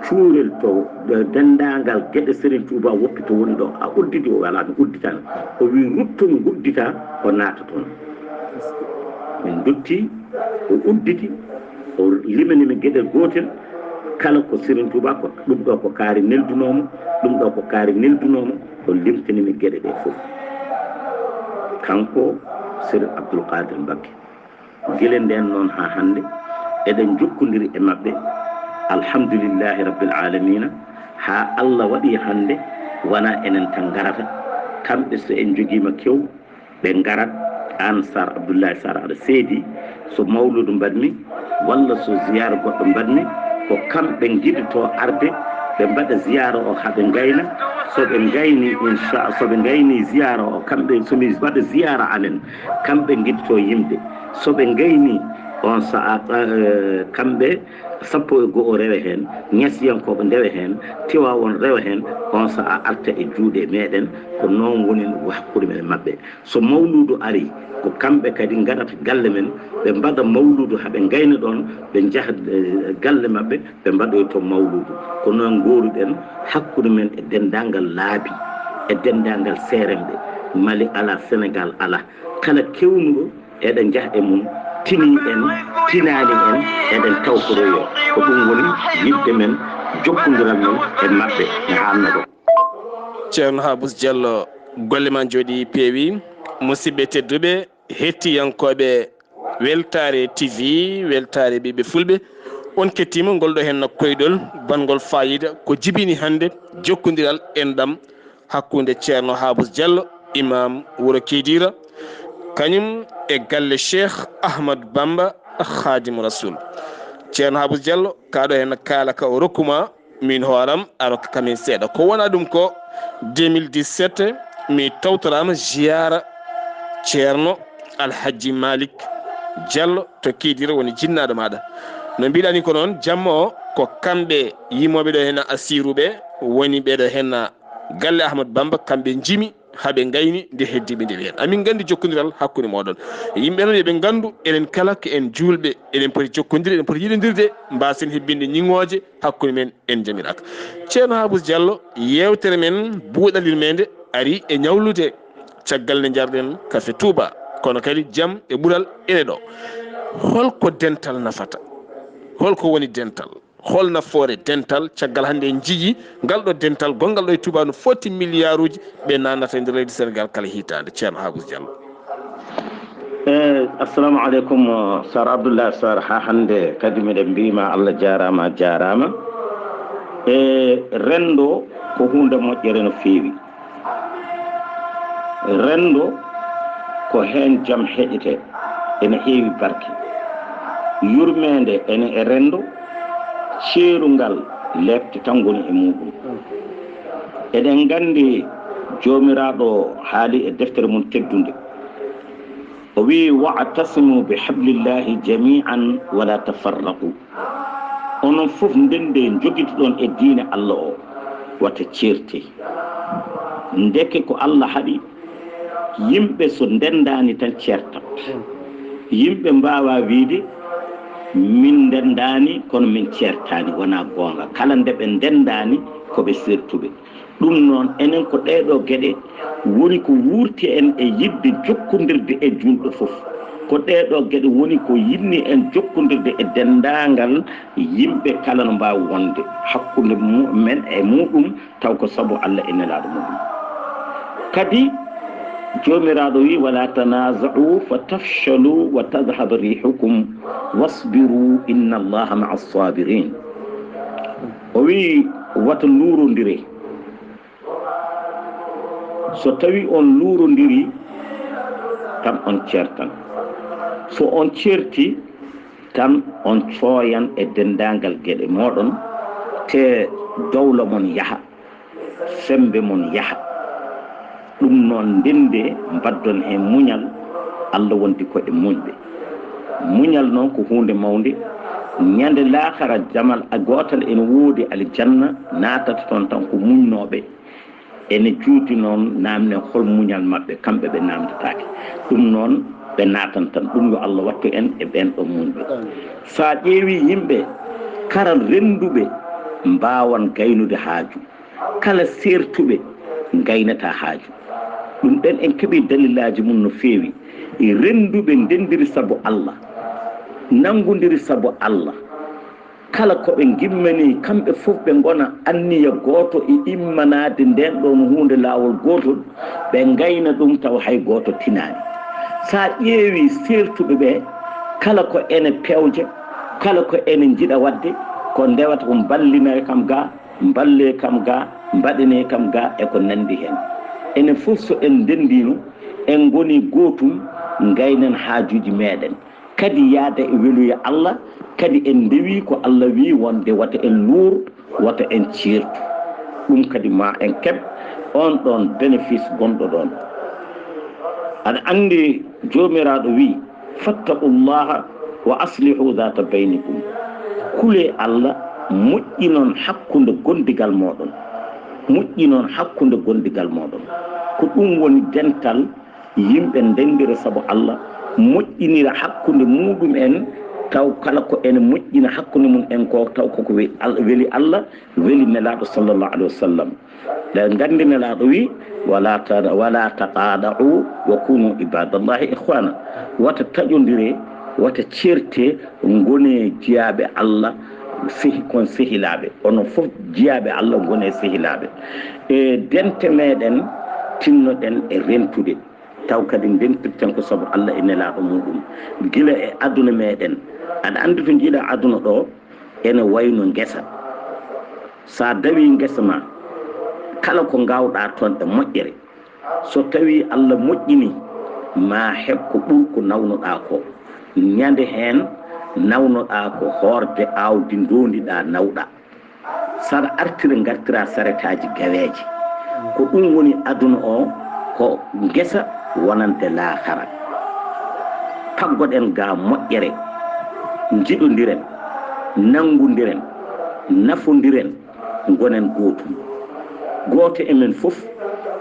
cuurel to denndaangal geɗe Serigne Touba woppi to woni ɗo, a udditi? O wi, alaa, mi udditaani. O wi, rutto, mi uddita, o naata toon. Min ndotti, o udditi, o limani mi geɗel gootel, kala ko Serigne Touba, ko ɗum ɗo ko kaari neldunoo mo, ɗum ɗo ko kaari neldunoo mo, o limtani mi geɗe ɗe fof. Kanko Serigne Abdoul Qadir Mbacké. Gila ndeen noon haa hannde, eɗen njokkondiri e maɓɓe, alhamdulillahi rabbil aalamiina, haa Allah waɗi hannde wonaa enen tan ngarata. Kamɓe, so en njogiima kew, ɓe ngarat. Aan Sarr, Abdullahi Sarr, aɗa seedi, so mawluudu mbaɗmi, walla so ziyaara goɗɗo mbaɗmi, ko kamɓe ngiɗotoo arde, ɓe mbaɗa ziyaara o haa ɓe ngayna. So ɓe ngayni, insa-, so ɓe ngayni ziyaara o, kamɓe, so mi waɗa ziyaara amen, kamɓe ngiɗotoo yimde. So ɓe ngayni, on sahaa, eh, kamɓe sappo e go'o rewa heen, ñasiyankooɓe ndewa heen, Tiwaawoon rewa heen, on sahaa arta e juuɗe meeɗen, ko noon woni hakkunde men e maɓɓe. So mawluudu arii, ko kamɓe kadi ngarata galle men, ɓe mbaɗa mawluudu haa ɓe ngayna ɗoon, ɓe njaha, eh, galle maɓɓe, ɓe mbaɗoya toon mawluudu. Ko noon ngooruɗen hakkunde men e denndaangal laabi, e denndaangal seeremɓe. Mali alaa, Senegaal alaa. Kala keewnuɗo, eɗen njaha e mum, tinii en, tinaani en, eɗen tawtoroyoo. Ko ɗum woni yiɗde men, jokkondiral men e maɓɓe, no haalno ɗo. Ceerno Habous Diallo, golle ma njooɗii, peewii. Musidɓe tedduɓe, hettiyankooɓe Weltaare T V, Weltaare Ɓiɓɓe Fulɓe, on kettiima ngol ɗo henna koyɗol banngol faayiida ko jibini hannde jokkondiral enɗam hakkunde Ceerno Habous Diallo, Imam wuro Kidira, kañum e galle Cheikh Ahmad Bamba Khadim Rasoul. Ceerno Habous Diallo, kaa ɗo henna kaala ka o rokkuma, min hooram, a rokka kamin seeɗa. Ko wona ɗum ko, deux mille dix-sept, mi tawtoraama ziyaara Ceerno Alhajji Malik Diallo to Kidira, woni jinnaaɗo maaɗa. No mbiɗa ni ko noon, jamma o ko kamɓe yimooɓe ɗo henna Assiru ɓe, woni ɓe ɗo henna galle Ahmad Bamba, kamɓe njimi haa ɓe ngayni nde heddiɓe nde ɓeen. Amin nganndi jokkondiral hakkunde mooɗon. Yimɓe noon yo ɓe nganndu, enen kala ko en juulɓe, eɗen poti jokkondirde, eɗen poti yiɗondirde, mbaasen hebbinde ñiŋooje hakkunde men, en njamiraaka. Ceerno Habous Diallo, yeewtere men buuɗal yurmeende ari e ñawlude caggal nde njarɗen Café Touba. Kono kadi jam e ɓural ene ɗo. Holko dental nafata? Holko woni dental? Hol nafoore dental? Caggal hannde en njiyii ngal ɗo dental gonngal ɗo e tubaab no foti miliyaaruuji ɓe naatnata e nder leydi Senegaal kala hitaande. Ceerno Haabus Jallo. Eh, assalamu aleykum, Sar Abdoullah Sar. Ha hannde kadi miɗen mbiyma Allah jaaraama, jaaraama. E renndo ko huunde moƴƴere no feewi. Renndo ko heen jam heƴete, ene heewi barke. Yurmeende ene e renndo, ceerungal leepte tan ngoni e muuɗum. Eɗen nganndi Joomiraaɗo haali e deftere mum teddunde. O wi'i, "Wa'tasimu bi hablillahi jami'an wala tafarraqu." Onon fof ndende, njogitoɗon e diine Allah o, wata ceerte. Ndeke ko Allah haɗi, yimɓe so ndendaani tan ceertat. Yimɓe mbaawa wiide, "Min ndendaani, kono min ceertaani." Wonaa goonga. Kala nde ɓe ndendaani, ko ɓe seertuɓe. Ɗum noon, enen ko ɗeeɗoo geɗe woni ko wuurti en e yiɗde jokkondirde e juulɗo fof. Ko ɗeeɗoo geɗe woni ko yiɗni en jokkondirde e denndaangal yimɓe kala no mbaawi wonde hakkunde mu-, men e muuɗum, taw ko sabu Allah e Nelaaɗo muuɗum. Kadi, Joomiraaɗo wi'i, "Wala tanaza'u fa tafshalu wa tadhhaba rihukum wasbiru inna Allaha ma'a sabirin." O wi'i, "Wata luurondire." So tawi on luurondiri, tan on ceertan. So on ceerti, tan on cooyan e denndaangal geɗe mooɗon, te dowla mon yaha, semmbe mon yaha. Ɗum noon, ndende mbaddon heen muñal, Allah wondi ko e muñɓe. Muñal noon ko huunde mawnde. Ñande laakara, damal gootal ene woodi, aljanna, naatata toon tan ko muñnooɓe. Ene juuti noon, naamnen hol muñal maɓɓe, kamɓe ɓe naamndataake. Ɗum noon, ɓe naatan tan. Ɗum yo Allah wattu en e ɓeen ɗoon muñɓe. So a ƴeewii yimɓe, kala rennduɓe mbaawan gaynude haaju. Kala seertuɓe ngaynata haaju. Ɗum ɗeen en keɓii dalilaaji mum no feewi. Rennduɓe ndenndiri sabu Allah, nanngondiri sabu Allah. Kala ko ɓe ngimmanii, kamɓe fof ɓe ngona anniya gooto e immanaade ndeen ɗoon huunde laawol gootol, ɓe ngayna ɗum tawa hay gooto tinaani. So a ƴeewii seertuɓe ɓe, kala ko ene pewja, kala ko ene njiɗa waɗde, ko ndewata ko mballinoya kam ga, mballee kam ga, mbaɗanee kam ga, e ko nanndi heen. Enen fof so en ndenndiino, en ngonii gootum, ngaynen haajuuji meeɗen. Kadi yaada e weluya Allah, kadi en ndewii ko Allah wi'i wonde wata en luur, wata en ceertu. Ɗum kadi ma en keɓ oon ɗoon bénéfice gonɗo ɗoon. Aɗa anndi Joomiraaɗo wi'i, "Fattaqullaha wa aslihu dhata baynikum." Kulee Allah, moƴƴinon hakkunde gondigal mooɗon. Moƴƴinon hakkunde gondigal mooɗon. Ko ɗum woni dental yimɓe ndenndira sabu Allah, moƴƴinira hakkunde muuɗum en, taw kala ko ene moƴƴina hakkunde mum en ko, taw koko we-, Al-, weli Allah, weli Nelaaɗo sallallahu alaihi wasallam. Ɗe nganndi Nelaaɗo wi, "Wala ta-, wala taqada'u wa kunu ibadallahi ikhwana." Wata taƴondire, wata ceerte, ngone jiyaaɓe Allah, sehi-, kon sehilaaɓe. Onon fof jiyaaɓe Allah, ngone sehilaaɓe. E dente meɗen, tinnoɗen e rentude. Taw kadi ndentirten ko sabu Allah e Nelaaɗo muɗum. Gila e aduna meɗen. Aɗa anndi to njiɗa aduna ɗo, ene wayno ngesa. Sa dawi ngesa ma, kala ko ngawɗa toon e moƴƴere, so tawi Allah moƴƴini, ma heɓ ko ɓur ko nawnoɗa ko. Ñande heen nawnoɗa ko hoorde awdi ndondiɗa nawɗa. Saɗa artira ngartira saretaaji gaweeji. Ko ɗum woni aduna o, ko ngesa wonande laakara. Paggoɗen ga moƴƴere, njiɗondiren, nanngondiren, nafondiren, ngonen gootum. Gooto e men fof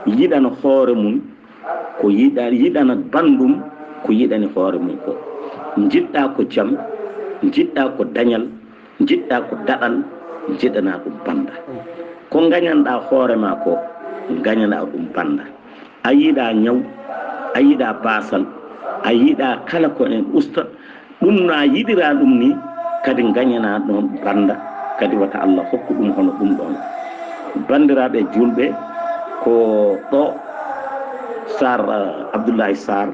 yiɗana hoore mum ko yiɗa-, yiɗana banndum ko yiɗani hoore mum ko. Njiɗɗa ko jam, njiɗɗa ko dañal, njiɗɗa ko daɗal, njiɗana ɗum bannda. Ko ngañanɗa hoore ma ko, ngañana ɗum bannda. A yiɗa ñaw, a yiɗa baasal, A yiɗa kala ko en usta ɗum no a yiɗira ɗum ni, kadi gañana ɗon banda, kadi wata Allah hokku ɗum hono ɗum ɗon. Bandiraɓe julɓe, ko ɗo Sar, eh, Abdullahi Sar,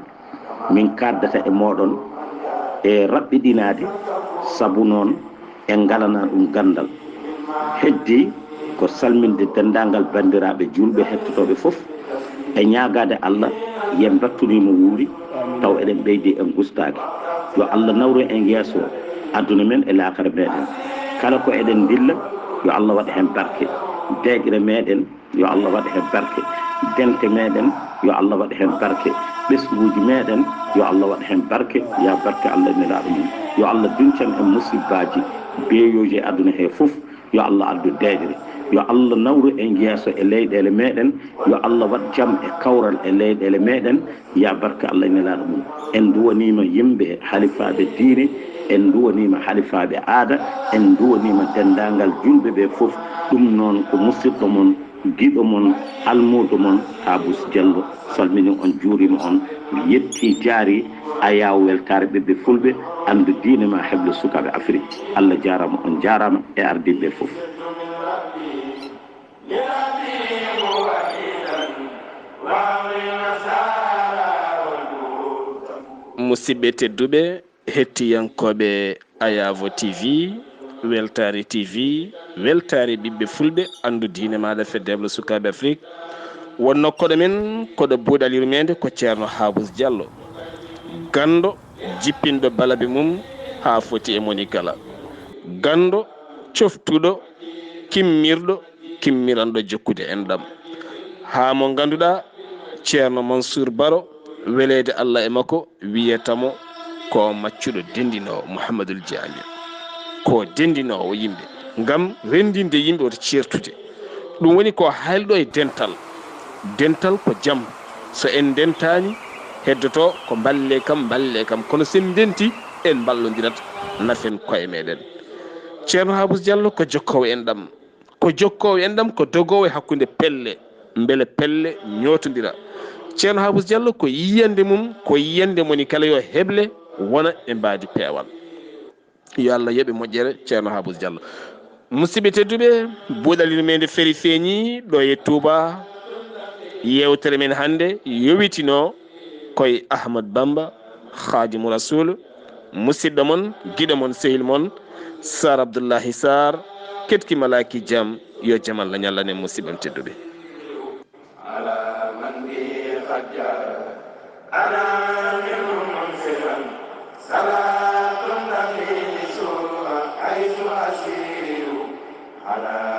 min kaddata e moɗon e raɓɓiɗinade, sabu noon en ngalana ɗum gandal. Heddi ko salminde denndaangal banndiraaɓe juulɓe hettotooɓe fof, e ñaagaade Allah, yen mbattu ni mo wuuri, taw eɗen ɓeydi en gustaaki. Yo Allah nawru en yeeso aduna men e laakara meɗen. Kala ko eɗen ndilla, yo Allah waɗ heen barke. Deeƴre meɗen, yo Allah waɗ heen barke. Dente meɗen, yo Allah waɗ heen barke. Ɓesnguuji meɗen, yo Allah waɗ heen barke. Ya barke Allah e Nelaaɗo mum. Yo Allah duncan en musibbaaji beeyooji e aduna he fof. Yo Allah addu deeƴre. Yo Allah nawru en yeeso e leyɗeele meɗen. Yo Allah waɗ jam e kawral e leyɗeele meɗen. Ya barke Allah e Nelaaɗo mum. En nduwaniima yimɓe halifaaɓe diine, en nduwaniima halifaaɓe aada, en nduwaniima denndaangal juulɓe ɓe fof. Ɗum noon ko musiɗɗo mon, giɗo mon, almuudo mon, Haabus Jallo, salmini on, juurima on, mi yetti, jaari, a yaaw weltaare ɓiɓɓe fulɓe, anndu diine ma, heble sukaaɓe Afrik. Allah jaaraama, on jaaraama e ardiiɓe fof. Musidɓe tedduɓe, hettiyankooɓe Ayavo T V, Weltaare T V, Weltaare ɓiɓɓe fulɓe, anndu diine maaɗa, fedde heble sukaaɓe Afrik. Wonno koɗo men, koɗo buuɗal yurmeende, ko Ceerno Haabus Jallo, ganndo jippinɗo balabe mum haa foti e moni kala. Ganndo coftuɗo, kimmirɗo, kimmiranɗo jokkude enɗam. Haa mo ngannduɗaa, Ceerno Mansuur Baro, weleede Allah e makko, wiyata mo ko maccuɗo denndinoowo, Muhammadul Jaami. Ko denndinoowo yimɓe, ngam renndinde yimɓe, wota ceertude. Ɗum woni ko haylɗo e dental. Dental ko jam. So en ndentaani, heddoto ko mballe kam, mballe kam. Kono so en ndenti, en mballondirat, nafen koye meɗen. Ceerno Haabus Jallo ko jokkoowo enɗam. Ko jokkoowo enɗam, ko dogoowo e hakkunde pelle, mbele pelle ñootondira. Ceerno Haabus Jallo ko yiyannde mum, ko yiyannde moni kala yo heble, wona e mbaadi peewal. Yo Allah yoɓe moƴƴere, Ceerno Haabus Jallo. Musidɓe tedduɓe, buuɗal yurmeende feri feeñi ɗo e Touba. Yeewtere men hannde yowitino koye Ahmad Bamba, Khadimu Rasul, musidɗo mon, giɗo mon, sehil mon, Sar Abdullahi Sar, ketki malaki jam, yo jam Allah ñallan en, musidɓe tedduɓe. على من به قد جاء أنا منه منزلا، صلاة تقيني سوء حيث أسير. على